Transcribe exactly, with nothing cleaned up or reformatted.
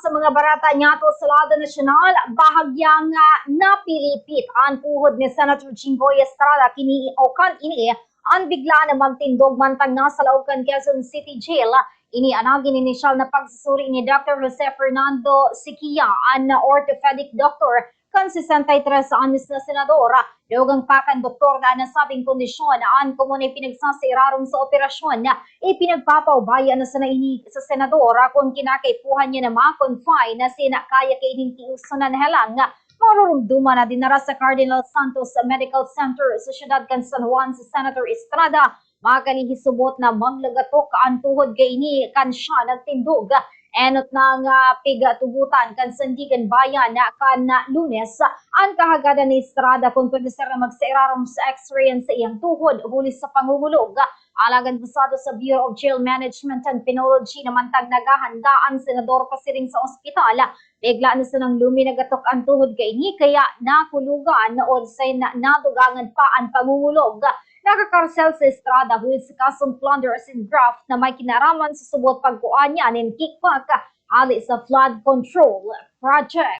Sa mga barata niyato sa lado nasyonal, bahagyang ah, napilipit an tuhod ni Senator Jinggoy Estrada kini o kan ini an bigla na magtindog mantang nasa laog kan Quezon City Jail. Ini an nagin inisyal na pagsusuri ni Doctor Jose Fernando Siquia, an orthopedic doctor kan sesenta y tres anyos na senador. Dugang pa kan doktor na nasabing kondisyon, an komon ay pinagsasairaron sa operasyon. Ipinagpapaubaya na sana ini sa senador kun kinakaipuhan niya na ma-confine na sina kaya kaining tiuson na nahalang. Marurumduman na dinara sa Cardinal Santos Medical Center sa siyudad kan San Juan si Senator Estrada. Makalihisubot na manglagatok an tuhod kaini kan siya nagtindog. Enot na nga pigatugutan kan Sandigan Bayan na kan Lunes an kahagadan ni Estrada kun pwede sana magsairarom sa x-ray an sa iyang tuhod huli sa pangungulog. Alagad basado sa Bureau of Jail Management and Penology na mantang naghahanda an senador pasiring sa ospital, bigla na sanang luminagatok an tuhod kaini kaya nakulugan o sa na- nadugangan pa an pangungulog. Nakakarsel si Estrada huli sa kasong plunderous and graft na may kinaraman sa subot pagkuha niya nin kickback hali sa flood control project.